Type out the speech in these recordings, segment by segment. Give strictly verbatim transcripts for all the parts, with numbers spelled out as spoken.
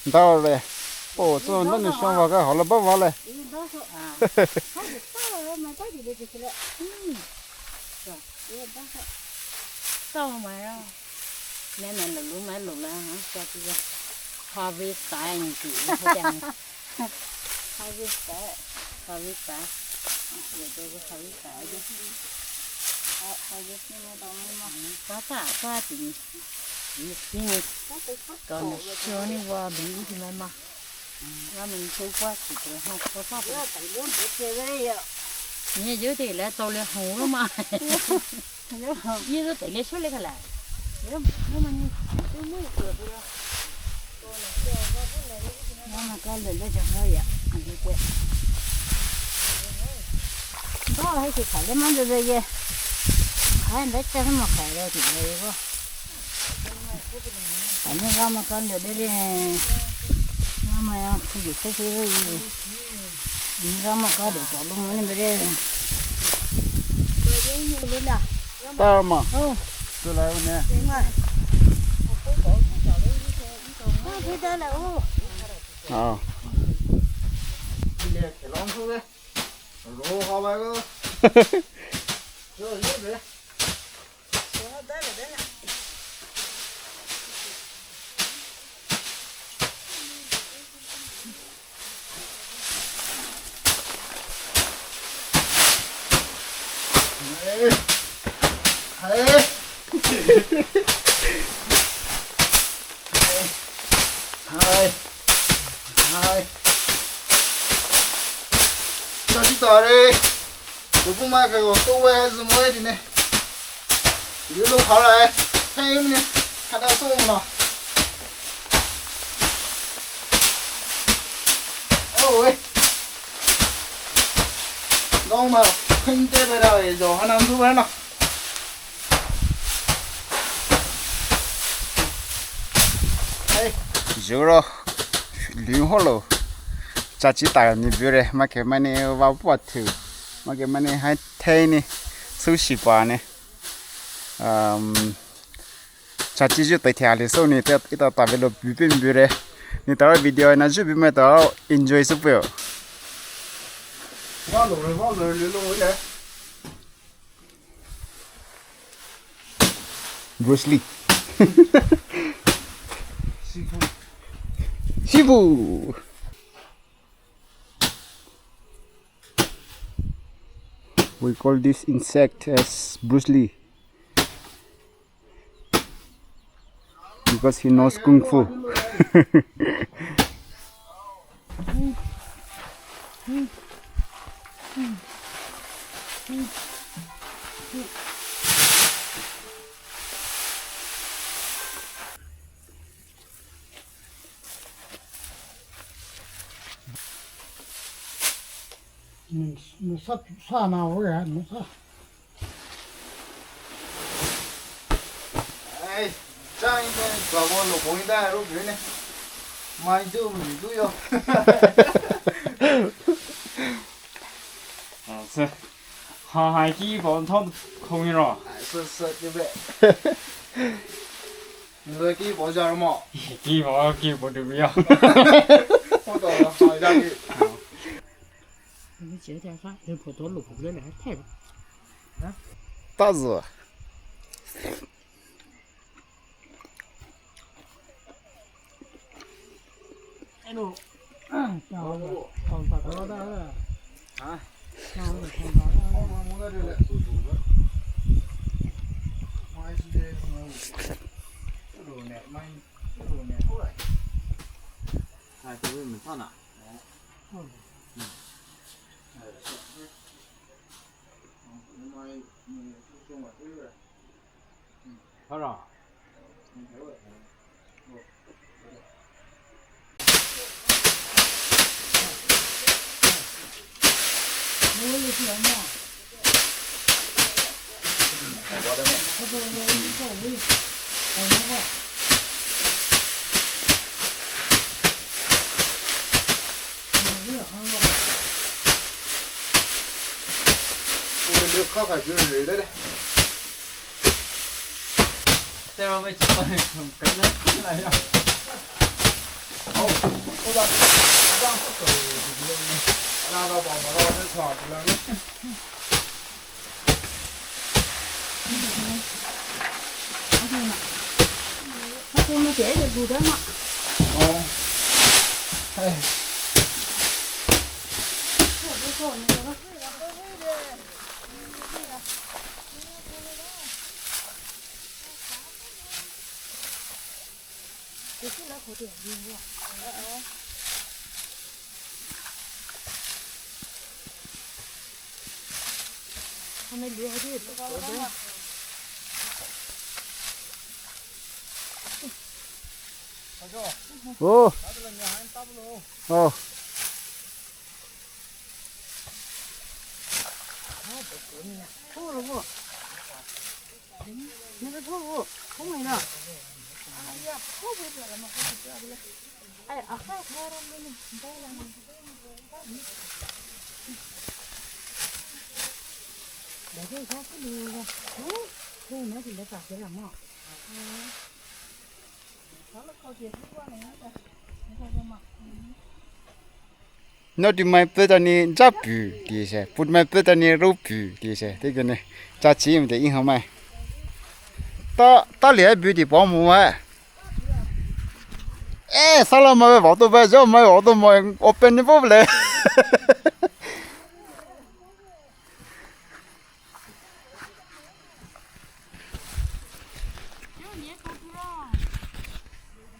Dao le. Oh, so nda ni shong wa ka hao la ba wa le. Harvest time. Harvest time. Harvest time. Harvest time. Harvest time. Harvest time. Ni sini. Kau ni sio ni wa bi ni ma. Wa mi ni sio kwa si te ha kwa sa. Ni yo de la to le ho ma. Ni yo de le sio le ka la. Ni ma ni. Ni ma ka le le ja ha ya. Ni ke. Ba hai ke ka le ma le ye. Hai le cha ma ka le de le ko. Ani rama ka le de le. Rama ya ku de ke ke. Ni rama ka de to lo mo ni bere. Tama. Oh. Tu la ne. Ma. Ah, tu da la, oh. Ah. Ile ke long tu le. Ro ha ba go. Yo, yo le. Hai. Hai. Hai. Tadi tare. Kupu ma ka go to we zu mo di ne. Yu lo ha ra e. Hai ne. Ha da so mo. Oh we. Dong ma. Khun te be ra e zo ha nam du ba na. Hey. Zuro. Liu ho lo. Chachi ta ni bure. Ma ke mane wa pa thu. Ma ke mane hai thei ni. Sushi pa ne. Um, chachi ju tai thia le so ni te ita ta ve lo bi pe bure. Ni ta video na ju bi me ta enjoy su pe. Wa lo re, wa lo re lo le. Bruce Lee. Sifu. Sifu. We call this insect as Bruce Lee because he knows kung fu. Nsa, nsa na wo ya, nsa. Ai, chang ni ba wo lo ko ni da ro gre ne. Mai du mi du yo. Ah, se. Ha, hai ki ba thon ko ni ro. Ai, se, se, ni be. Ni ki bo ja mo. Ki bo, ki bo du ya. Ko to ha ja ki. Ni che ta sa, ni ko to lo ko le le, tai. Ta zi. Oh. Oh. Nodimai putani japu, tise. Putmai putani ropu, tise. Tekene. Chachi mde inhamai. Ta, ta lia bu di pa mo wa. Eh, sala ma ve auto ba, jo ma auto ma open ni po le.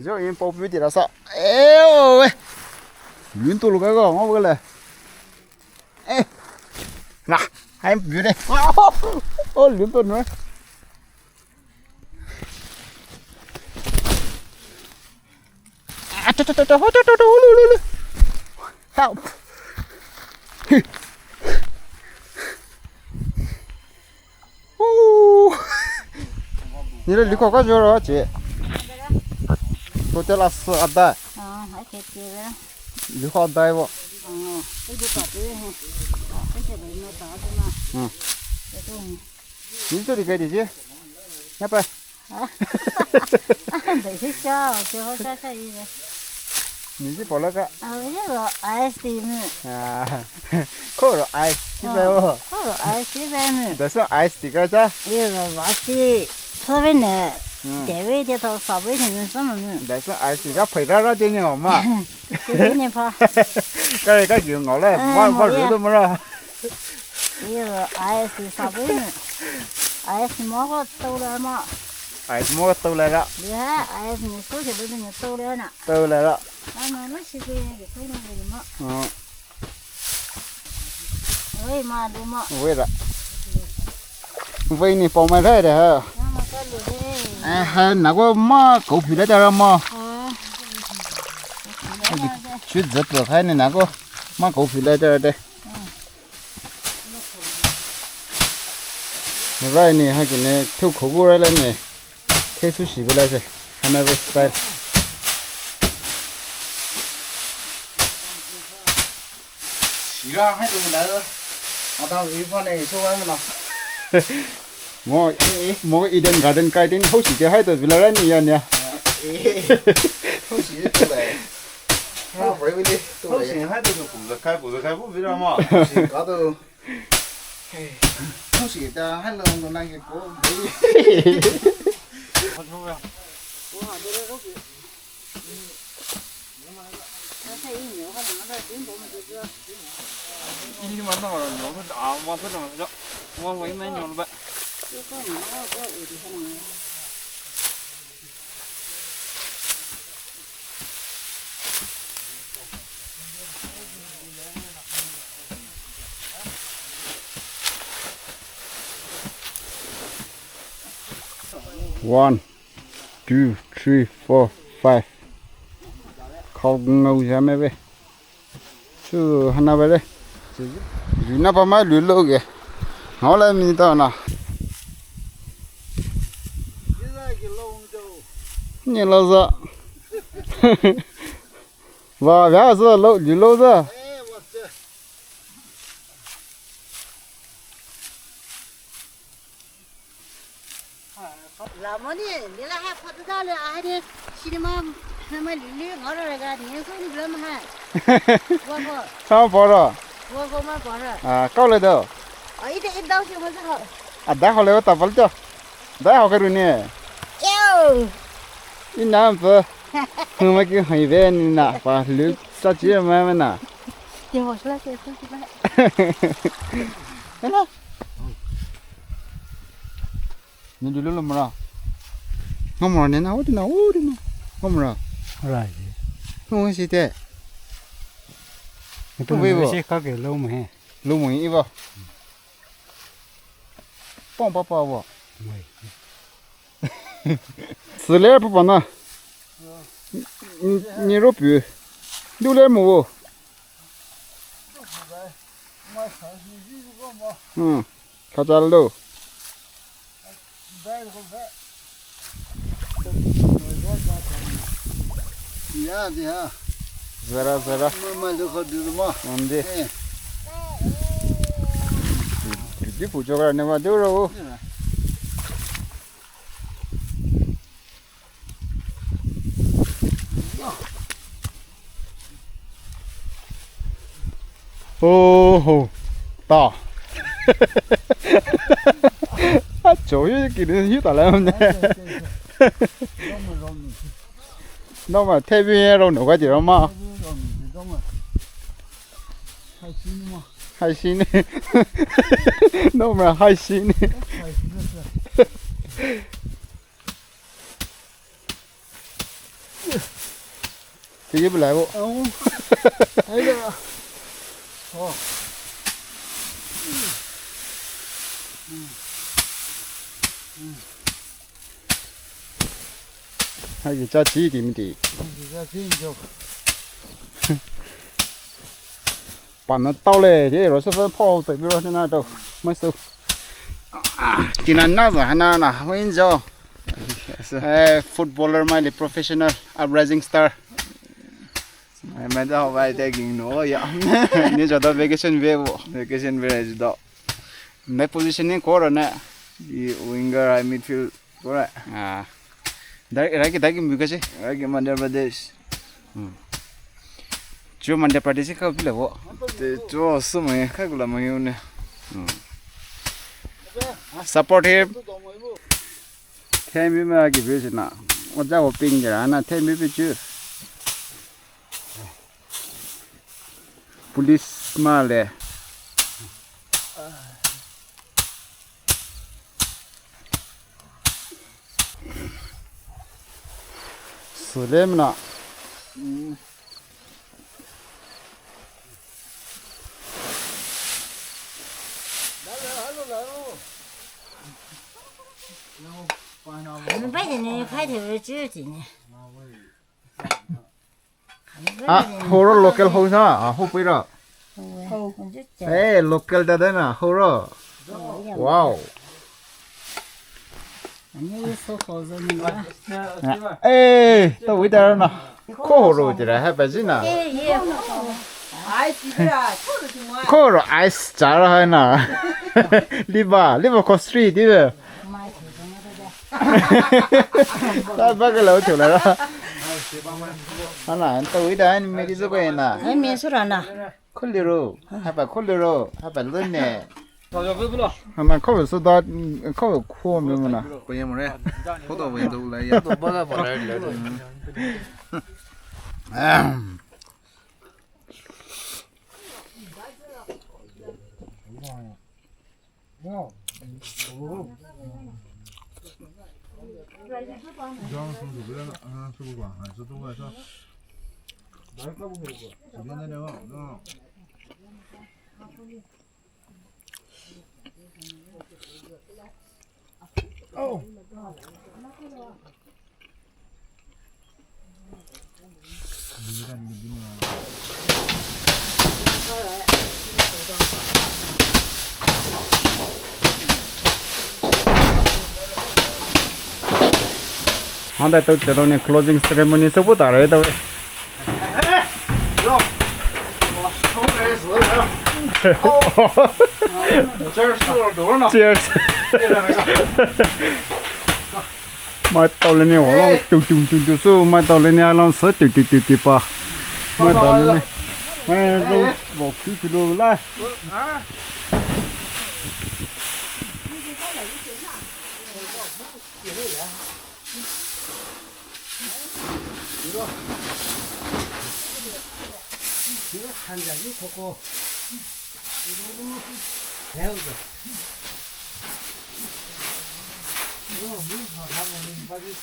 Jo in pop video sa. Eh, oh, eh. Lun to lo ka ga, ngau ka le. Eh. Na, hai bu de. Oh, lun to no. Ah, to, to, to, to, to, to, to, ulu, ulu, ulu. Help. Ooh. Ni le liko ka jo ro che. Ko te la sa ada. Ah, hai ke ke. Liko ada wo. Ah, ke ke ka te. Ke ke na ta na. Hmm. Ke to. Ni to ri ka di che. Na pa. Bai shi sha, shi ho sha sha yi. Ni ji po la ka. Ah, ye ro ice ti mu. Ah. Ko ro ice ti ba wo. Ko ro ice ti ba mu. Da sa ice ti ka cha. Ye ro wa shi. Souvenir. Hmm. Te ve de to sa ve ni sa mu. Da sa ice ti ka phai ra ra de ni ma. Souvenir pa. Ka ka ju ngau le. Eh, ma ma mo ru ye. To mo ra. Iyo, ice sabi ni. Ice mo ko tau le ma. Ice mo ko tau le la. Dia, ice ni so ke ni tau le na. Tau le la. Na na na shi ke ke tau le ma. Oh. Oi ma du ma. Oi ra. Oi ni pau mai re de ha. Na ma ka lu de. Eh, ha, na ko ma ko phi le da ra ma. Ah. Chu zat lo khai ni na ko ma ko phi le da de. Rai ni ha kine thu khogu rai la ni. Khe su shi bela se. Hana ve style. Shira hai to la. Ada vi pa ne so wa na. Mo, mo Eden Garden kai din ho shi ke hai to bela rai ni ya ni. Ho shi to le. Ha, bro, we ni to le. Ho shi hai to ku za kai, ku za kai bu bela ma. Shi ka to. Hey, không chỉ ta hai lo nó năng cái cô. Ini mana orang nyoba, ah, masa dong, masa dong, mau main main nyoba. One, two, three, four, five. Khao ngau ja me ve. Chu hana ve le. Ju na pa ma lu lo ge. Ngau la mi ta na. Ni la za. Va, va za lo, lu lo za. La mo ni, ni Ade, cinema, nama lili ngoro raga, ni so ni belum ha. Wako. Sama poro. Wako ma poro. Ah, kau le do. Oh, ite idau si mo sa. Ada ho le tapal to. Dai ho karu ni. Yo. Ina pe. Huma ki hai ve ni na pa lu sa chi ma ma na. Te ho sla ke so ki ba. Hello. Ni dulu lo mara. Ngamara ni na, udi na, udi na. Ngamara. Right. Ngamara si te. Itu wei bo. Si ka ke lo mo he. Lo mo i ba. Pong papa bo. Wei. Sile papa na. Ni, ni ro pu. Dule mo bo. Hmm. Kachal do. Ya, ya. Zara, zara. Mama, look how do the ma. Ande. Eh. Di pu choka ne wa do ro. Oho. Ta. A cho yu ki ni yu ta la ne. No ma te bi ro no ga ji ro ma. Hai shi ni. No ma hai shi ni. Tiki belai bo. Hai ki cha chi ti mi ti. Pana tao le, ye ro se fa pho te bi ro na to. Mai su. Tina na ba na na win jo. Eh, footballer mai le professional, uprising star. Mai mai da ho bai te ging no ya. Ni jo da vacation ve bo. Vacation ve jo da. Mai position ni ko ro na. I winger, I midfield. Alright. Ah. Dai, rai ki dai ki mu ka se? Rai ki Madhya Pradesh. Hmm. Chuo Madhya Pradesh ka pila bo. Te chuo su mai ka kula mai ne. Hmm. Support him. Themi ma ki bi na. Oja wo ping jara na themi bi chu. Police ma le. Sülem na. Bai ni phai the ve chu ti ni. Ah, horo local ho sa, ah, ho pui ra. Ho. Eh, local da da na, horo. Wow. Ah, eh, to wi da na. Ko horo ti ra ha pa ji na. Ko horo ice cha ra ha na. Liba, liba ko street di. Ta ba ka lo chu la ra. Ana, an ta wi da an me di zo ko na. Ai me su ra na. Ko le ro. Ha ba ko le ro. Ha ba lo ne. Ana ko so da ko ko me mo na. Ko ye mo re. Ko do we do la ya. Handa tau chalo ni closing ceremony sobu tare tau. Cheers. Cheers. Mai tao le ne, wa long tu tu tu tu su, mai tao le ne, a long sa tu tu tu tu pa. Mai tao le ne. Mai long, wa tu tu lo la.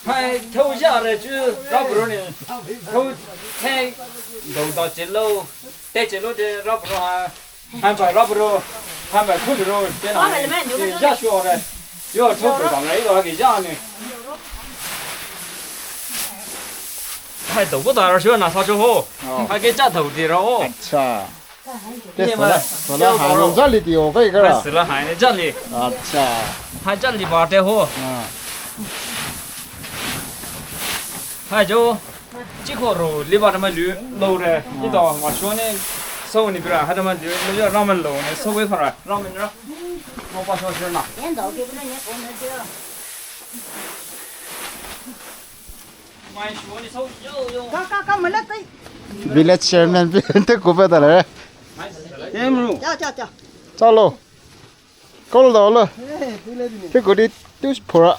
Hai, thâu ya re chu, rau bro ne. Thâu, hai, dou dou che lo, te che lo de, rau bro ha. Hai bai rau bro, hai bai khu bro, che na. Hai, ya shu re. Yo, thâu bro dang re, yo, ha ke ya ne. Hai, dou bu da ra shu na sa chu ho. Ha ke cha dou de ra ho. Acha. Te sala, sala hai no jali ti ho kai kara. Sala hai ne jali. Acha. Hai jali ba te ho. Hai jo. Chi kho ro liba na ma lu lo re. Ni to ma shu ne. So ni bra ha ma lu lo ya ramen lo ne. So we phara ramen ra. Mo pa shu shu na. Village chairman bi te ku pe ta le. Chalo. Call da le. Te ku di tu phora.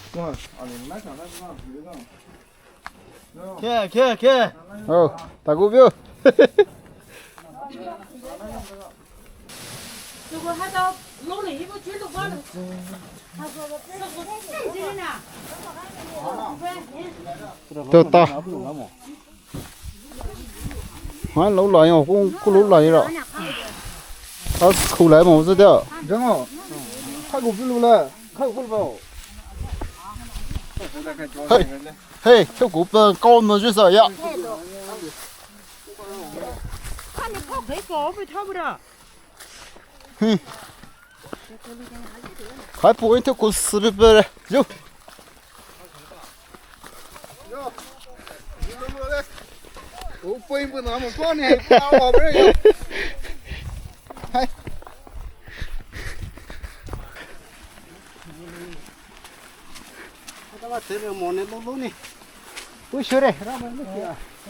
Ke, ke, ke. Oh, ta ku biu. To ta. Hai lo lai yo, ku ku lo lai ro. Ta ku lai mo zhe de. Jang o. Ka ku lu la, ka ku ba. Hey, hey, to ku pa ka mo zhe sa ya. Hai pu in te ku si bi bi re. Yo. Hai.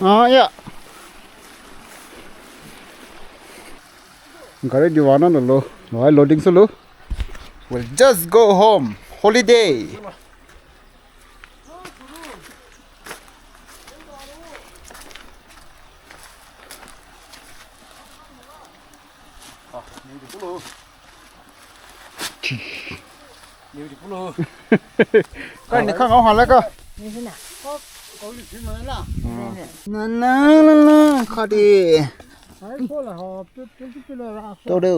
Ah, ya. Gari di wana lo lo. Lo ai loading solo. We'll just go home. Holiday. Ka ni ka ngau ha la ka. Na na na na, ka di. To do.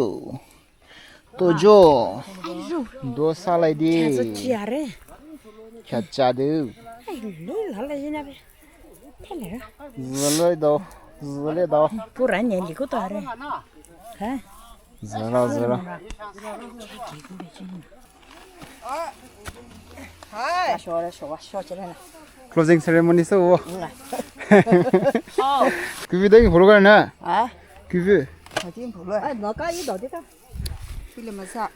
To jo. Do sa lai di. Cha cha de. Zalai do. Zalai do. Pura ne li ko ta re. Ha? Zara, zara. Closing ceremony so wo. Kivi dai pholo ka na? Ha? Kivi. Ai, no ka i do de ka. Pile masa.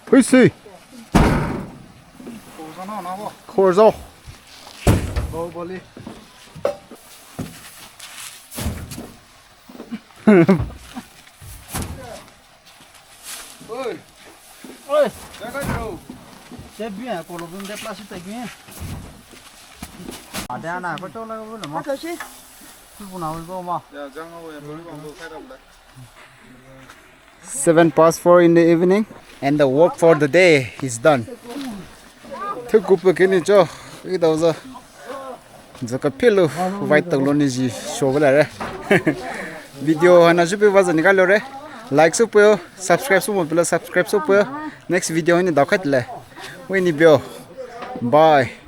Hui si. Khorzo. Oi. Oi. Jaga bro. Te bien, ko lo bien de place te bien. Ada na ko to la ko lo ma. Ko si. Ku na ko ma. Ya, jang ko ya, ko ko sai ram da. Seven past four in the evening, and the work for the day is done. Thukupu kini cho, idao za. Zaka philo, vai tang lo ni ji show la re. Video hana jupe vaza ni ka lo re. Like so peo, subscribe so mo pela subscribe so peo. Next video ni dao khat le. We ni bio. Bye.